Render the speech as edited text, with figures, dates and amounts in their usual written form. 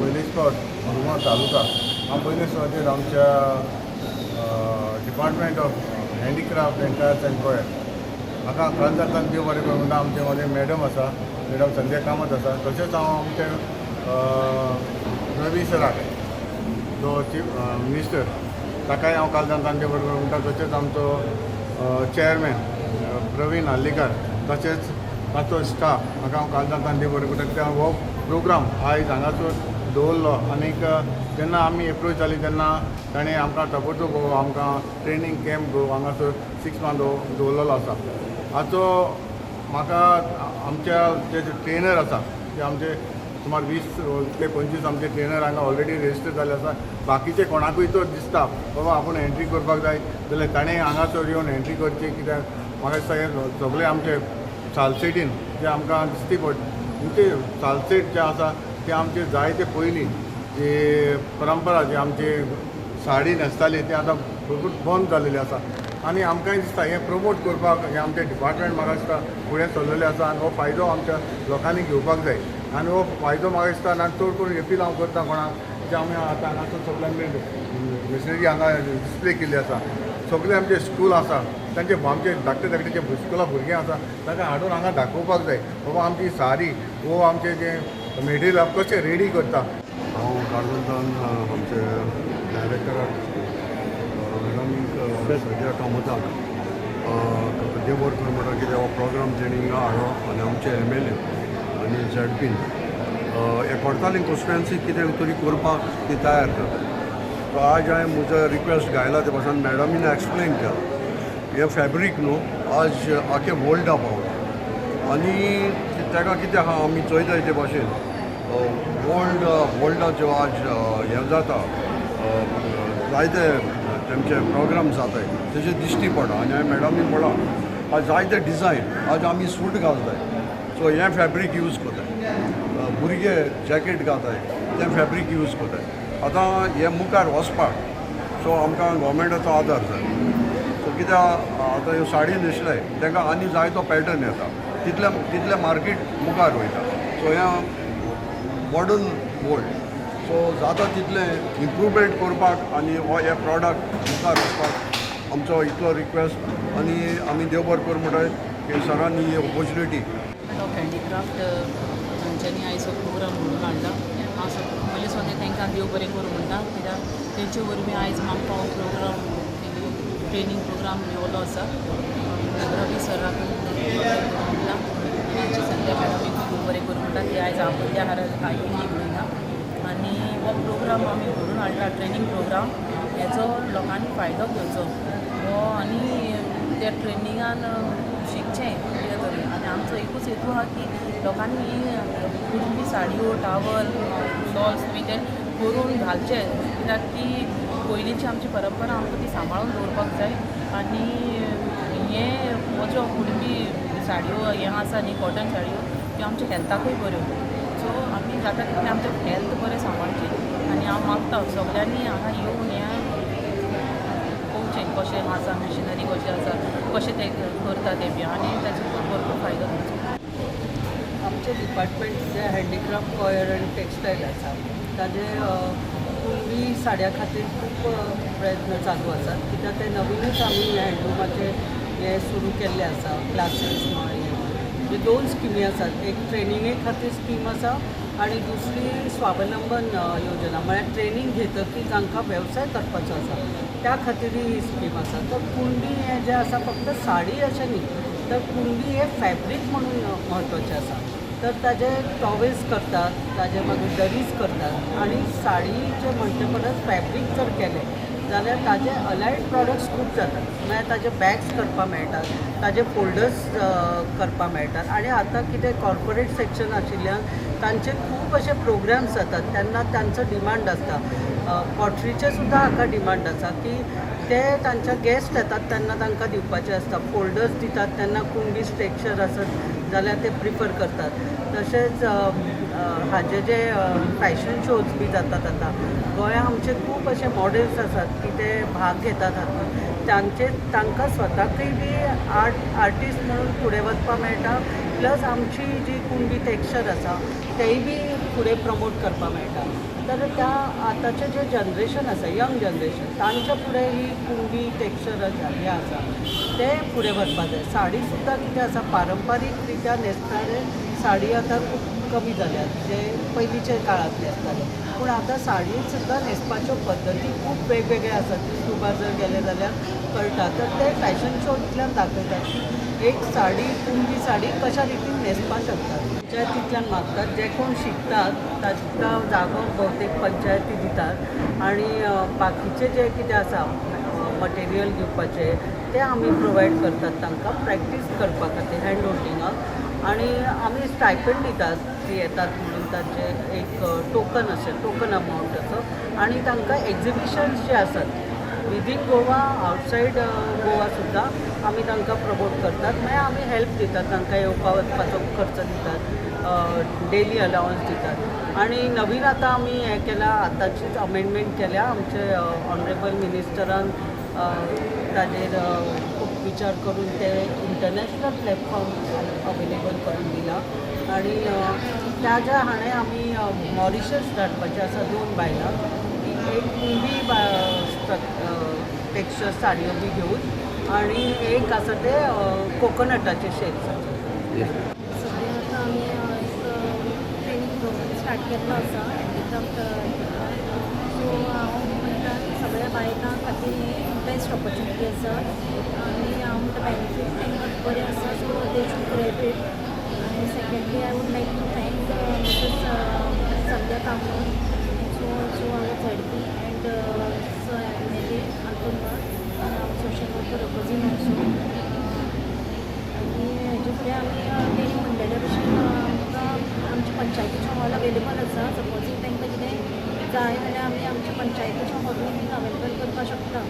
पयलीच फावट मुरगांव तालुका हांव पयले सुवातेर आमच्या Department of Handicraft and Arts and Coir हाका काळजांतल्यान देव बरें करूं म्हणटा. आमचे मदें मॅडम आसा, मॅडम संध्या कामत आसा. तशेंच हांव आमचे रवी सराक, जो चीफ मिनिस्टर, ताकाय हांव काळजांतल्यान देव बरें करूं म्हणटा. तशेंच आमचो चेअरमॅन प्रवीण आर्लेकर, तशेंच ताचो स्टाफ, हाका हांव काळजांतल्यान देव बरें करता, कित्याक हो प्रोग्राम आयज हांगासर दवरलो. आनीक जेन्ना आमी एप्रोच जाली तेन्ना ताणें आमकां ताबडतोब हो आमकां ट्रेनींग कॅम्प हांगासर 6 मंथ दवरलेलो आसा. हाचो म्हाका आमच्या जे ट्रेनर आसा, ते आमचे सुमार 20 ते 25 आमचे ट्रेनर हांगा ऑलरेडी रजिस्टर जाल्ले आसा. बाकीचे कोणाकूय तर दिसता बाबा आपूण एंट्री करपाक जाय जाल्यार ताणें हांगासर येवन एंट्री करची, कित्याक म्हाका दिसता हे सगळे आमचे सालसेटीन जे आमकां दिसती पड म्हणजे सालसेट जे आसा ते आमचे जायते पयलीं जी परंपरा, जी आमची साडी न्हेसताली, ती आतां भरपूर बंद जालेली आसा. आनी आमकांय दिसता हें प्रमोट करपाक हें आमचें डिपार्टमेंट म्हाका दिसता फुडें सरलेलें आसा आनी हो फायदो आमच्या लोकांनी घेवपाक जाय. आनी हो फायदो म्हाका दिसता आनी चड करून एपील हांव करता कोणाक, जे आमी आतां हांगासर सगळे आमी मशिनरी हांगा डिस्प्ले केल्ली आसा, सगळे आमचे स्कूल आसा तांचे, आमचे धाकटे धाकटे जे स्कुला भुरगीं आसा तांकां हाडून हांगा दाखोवपाक जाय, बाबा आमची सारी वो आमचें जें मटेरियल कशें रेडी करता. हांव काणकोणच्यान आमचे डायरेक्टराक मॅडमीक संध्या कामताक देव बरें करूं म्हणटा, कित्याक हो प्रोग्राम तेणी हिंगा हाडलो आनी आमचे एमएलए आनी झेडपीन हे कोडतालीं कॉन्स्टिट्युएन्सी कितें तरी करपाक ती तयार जाता. सो आज हांवें म्हजो रिक्वेस्ट घायला ते भाशेन मॅडमीन एक्सप्लेन केलां. हें फॅब्रीक न्हू आज आख्खे वर्ल्डा पावला आनी ताका कितें आहा, आमी चोयताय ते भाशेन वर्ल्डाच्यो आज हें जाता, जायते तेमचे प्रोग्राम जाताय तेजे दिश्टी पडटा. आनी हांवें मॅडमीन म्हणलां, आज जायते डिजायन, आज आमी सूट घालताय, सो हें फॅब्रीक यूज करताय, भुरगे जॅकेट घालताय तें फॅब्रीक यूज करताय. आतां हें मुखार वचपाक सो आमकां गोवोरमेंटाचो आदार जाय. सो कित्याक आतां ह्यो साडी न्हेसले तांकां आनी जायतो पॅटर्न येता, तितले तितलें मार्केट मुखार वयता. सो हें मॉडर्न वर्ल्ड, सो जाता तितलें इम्प्रूवमेंट करपाक आनी हो हे प्रॉडक्ट मुखार वचपाक आमचो इतलो रिक्वेस्ट. आनी आमी देव बरें करूं म्हणटाय की सरांनी ही opportunity of handicraft हांच्यांनी आयज हो प्रोग्राम घडोवन हाडला. हांव पयलीं सुद्दां तांकां देव बरें करूं म्हणटा, कित्याक तेंचे वरवीं आयज आमकां हो प्रोग्राम, ट्रेनींग प्रोग्राम मेवलो आसा. रवी सराक देव बरें करूं म्हणटा आनी आमची संध्या मॅडमीक खूब बरें करूं म्हणटा, ती आयज आपल्या हार आयिल्ली म्हणना. आनी हो प्रोग्राम आमी घडोवन हाडला, ट्रेनींग प्रोग्राम, हेचो लोकांनी फायदो घेवचो हो आनी त्या ट्रेनिंगान शिकचें कितें तरी. आनी आमचो एकूच हेतू आहा की लोकांनी ही कुणबी साडयो, टावल, शॉल्स बी ते करून घालचे, कित्याक ती पयलींची आमची परंपरा आमकां ती सांबाळून दवरपाक जाय. आनी हें हो ज्यो कुणबी साडयो हें आसा न्ही, कॉटन साडयो, त्यो आमच्या हेल्थाकूय बऱ्यो. सो आमी जाता तितलें आमचें हेल्थ बरें सांबाळचें. आनी हांव मागता सगल्यांनी हांगा येवन हें पळोवचें, कशें आसा, मशिनरी कशें आसा, कशें ते करता तें बी, आनी ताचो भरपूर फायदो घेवचो. आमचें डिपार्टमेंट जें हँडीक्राफ्ट कॉयर आनी टेक्सटायल आसा, ताजे कुणबी साड्या खातीर खूब प्रयत्न चालू आसात, कित्याक ते नवीनच आमी हँडलूमाचें हें सुरू केल्लें आसा. क्लासीस म्हण हें म्हणजे दोन स्किमी आसात, एक ट्रेनिंगे खातीर स्कीम आसा आनी दुसरी स्वावलंबन योजना, म्हळ्यार ट्रेनींग घेतकीर जांकां वेवसाय करपाचो आसा त्या खातीरय ही स्कीम आसा. तर कुणबी हें जें आसा फक्त साडी अशें न्ही, तर कुणबी हें फॅब्रीक म्हणून म्हत्वाचें आसा. तर ताजे टॉवेल्स करतात, ताजे मागीर दरीज करतात आनी साडीचे म्हणचे परस फॅब्रीक जर केलें जाल्यार ताजे अलायड प्रॉडक्ट्स खूब जातात. म्हळ्यार ताजे बॅग्स करपाक मेळटात, ताजे फोल्डर्स करपाक मेळटात. आनी आतां कितें कॉर्पोरेट सेक्शन आशिल्ल्यान तांचे खूब अशे प्रोग्राम्स जातात तेन्ना तांचो डिमांड आसता. पॉटरीचे सुद्दां हाका डिमांड आसा की ते तांचे गेस्ट येतात तेन्ना तांकां दिवपाचे आसता. फोल्डर्स दितात तेन्ना कुणबी स्ट्रक्चर आसत जाल्यार ते प्रिफर करतात. तशेंच हाजे जे फॅशन शोज बी जातात, आतां गोंया आमचे खूब अशे मॉडेल्स आसात की ते भाग घेतात हातूंत. तांचे तांकां स्वताकय बी आर्टिस्ट म्हणून फुडें वचपाक मेळटा, प्लस आमची जी कुणबी टॅक्स्चर आसा तेय बी फुडें प्रमोट करपाक मेळटा. तर त्या आतांचें जें जनरेशन आसा, यंग जनरेशन, तांच्या फुडें ही कुणबी टेक्स्चर हें आसा तें फुडें व्हरपाक जाय. साडी सुद्दां कितें आसा, पारंपारीक रित्या न्हेसणारे साडी आतां खूब कमी जाल्यात, जे पयलींच्या काळांत न्हेसताले. पूण आतां साडयेन सुद्दां न्हेसपाच्यो पद्दती खूब वेगवेगळे आसात. युट्यूबार जर गेले जाल्यार कळटा. तर ते फॅशन शोंतल्यान दाखयतात की एक साडी, कुणबी साडी कशा रितीन न्हेसपाक शकतात. पंचायतींतल्यान मागतात, जे कोण शिकतात तांकां जागो भोवतेक पंचायती दितात आनी बाकीचे जे कितें आसा मटेरियल घेवपाचें तें आमी प्रोवायड करतात तांकां प्रॅक्टीस करपा खातीर, हँड होल्डिंगाक. आनी आमी स्टायपंड दितात, ती येतात म्हणून तांचें एक टोकन अशें, टोकन अमावंट असो. आनी तांकां एग्जिबिशन्स जे आसात विदीन गोवा, आवटसायड गोवा सुद्दां आमी तांकां प्रमोट करतात. मागीर आमी हेल्प दितात तांकां, येवपा वचपाचो खर्च दितात, डेली अलावन्स दितात. आनी नवीन आतां आमी हें केलां, आतांचीच अमेंडमेंट केल्या आमचे ऑनरेबल मिनिस्टरान, ताजेर खूब विचार करून ते इंटरनॅशनल प्लॅटफॉर्म अवेलेबल करून दिला. आनी ताज्या हाणें आमी मॉरिशस धाडपाचें आसा 2 बायलां, ती एक कुणबी टेक्स्चर साडयो बी घेवन आनी एक आसा ते कोकोनटाचे शेल्साचे. सद्या आतां आमी एक ट्रेनींग प्रोग्राम स्टार्ट केल्लो आसा हँडीक्राफ्ट. सो हांव म्हणटा सगळ्या बायलां खातीर ही बेस्ट ऑपॉर्च्युनिटी आसा आनी हांव म्हणटा बेनिफीट तांकां बरें आसा, so they should grab it. आनी secondly I would like to thank Mrs Sandhya Kamat, so also our ZP and sir MLA Anton social worker opposite also. आनी हेजे फुडें आमी तेणी म्हणलेल्या भशेन आमकां आमच्या पंचायतीचो हॉल अवेलेबल आसा. सपोजींग तांकां कितें जाय जाल्यार आमी आमच्या पंचायतीच्या हॉलून